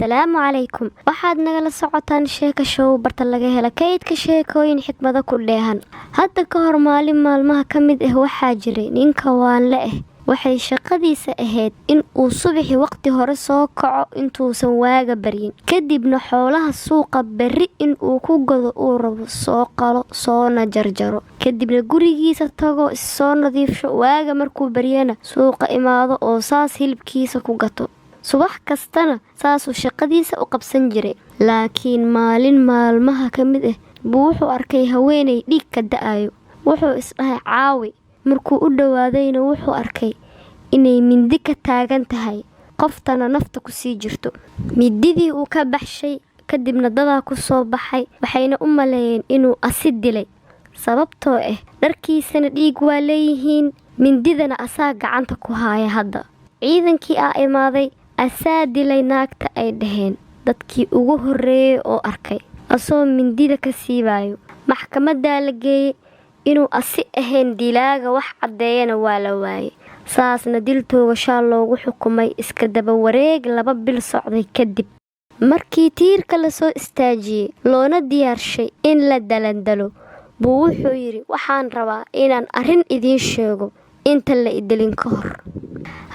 Assalaamu calaykum. Waxaad nagala socotaan Sheeka Show, barta laga hela kaydka sheekooyin xikmado ku dheehan. Hadda ka hor, maalin maalmaha ka mid ah, waxaa jiray nin kawaanle ah. Waxay shaqadiisa ahayd in uu subaxii waqti hore soo kaco intuusan waaga baryin, kadibna xoolaha suuqa berri in uu ku gado uu rabo soo qalo, soona jarjaro, kadibna gurigiisa tago, issoo nadiifsho, waaga markuu baryana suuqa imaado oo saas hilibkiisa ku gato. Subax kastana saasuu shaqadiisa u qabsan jiray. Laakiin maalin maalmaha ka mid ah buu wuxuu arkay haweeney dhiig ka da'ayo. Wuxuu isdhahay, "Caawi." Markuu u dhowaadayna wuxuu arkay inay mindi ka taagan tahay, qoftana nafta kusii jirto. Mididii uu ka baxshay, kadibna dadaa ku soo baxay, waxayna u maleeyeen inuu asi dilay, sababtoo ah dharkiisana dhiig waa leeyihiin, mindidana asaa gacanta ku haaya. Hadda ciidankii aa imaaday. "Asaa dilay naagta," ay dhaheen dadkii ugu horreeyay oo arkay asoo mindida ka siibayo. Maxkamaddaa la geeyey. Inuu asi ahayn dilaaga wax caddeeyana waa la waayay. Saasna dil toogashaa loogu xukumay. Iska daba wareeg 2 bil socday kadib, markii tiirka lasoo istaajiyey loona diyaarshay in la dalandalo, buu wuxuu yidhi, "Waxaan rabaa inaan arrin idiin sheego inta la idilin ka hor.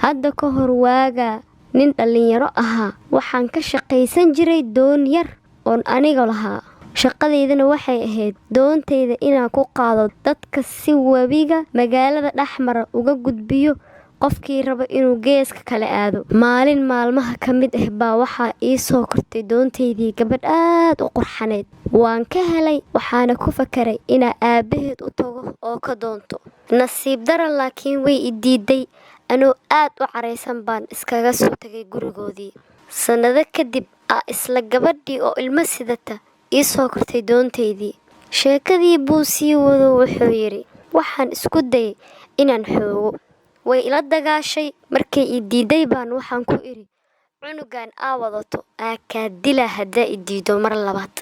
Hadda ka hor, waagaa nin dhallinyaro ahaa, waxaan ka shaqaysan jiray doon yar oon aniga lahaa. Shaqadeydana waxay ahayd doontayda inaan ku qaado dadka si webiga magaalada dhexmara uga gudbiyo qofkii raba inuu geeska kale aado. Maalin maalmaha ka mid ah baa waxaa ii soo kortay doontaydii gabadh aad u qurxaneyd. Waan ka helay, waxaana ku fakaray inaa aabbaheed u tago oo ka doonto. Nasiib dara laakiin way i diiday. Anoo aad u caraysan baan iskaga soo tagay gurigoodii. Sannado kadib aa isla gabadhii oo ilmo sidata ii soo kortay doontaydii." Sheekadii buu sii wado. Wuxuu yidhi, "Waxaan isku dayay inaan xoogo, way ila dagaashay. Markay i diiday baan waxaan ku idhi, 'Cunugan aa wadato aa kaa dila haddaa i diido mar labaad.'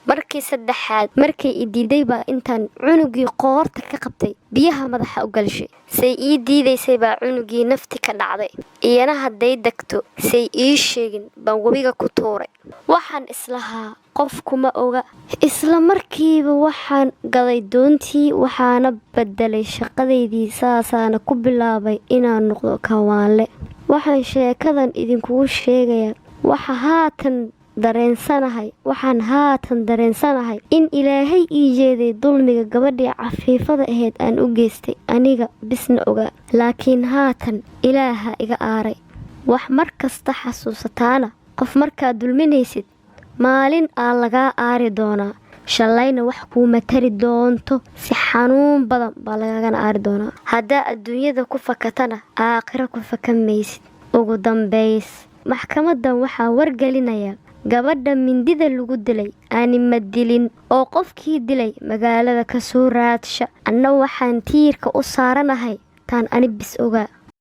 Markii saddexaad markay i diiday baa intaan cunugii qoorta ka qabtay biyaha madaxa u galshay. Say ii diidaysay baa cunugii nafti ka dhacday. Iyana hadday degto say ii sheegin baan webiga ku tuuray. Waxaan islahaa qof kuma oga. Isla markiiba waxaan gaday doontii, waxaana bedelay shaqadaydii, saasaana ku bilaabay inaan noqdo kawaanle. Waxaan sheekadan idinkugu sheegayaa, waxa haatan dareensanahay, waxaan haatan dareensanahay in Ilaahay ii jeeday dulmiga gabadhii cafiifada ahayd aan u geystay, aniga bisna ogaa. Laakiin haatan Ilaaha iga aaray. Wax mar kasta xasuusataana, qof markaad dulminaysid, maalin aa lagaa aari doonaa. Shalayna wax kuuma tari doonto, si xanuun badan baa lagaagana aari doonaa. Haddaa adduunyada ku fakatana, aakhiro ku fakan maysid." Ugu dambays, maxkamadan waxaa wargelinayaa gabadha mindida lagu dilay aanima dilin, oo qofkii dilay magaalada kasoo raadsha. Anna waxaan tiirka u saaranahay taan ani bis ogaa.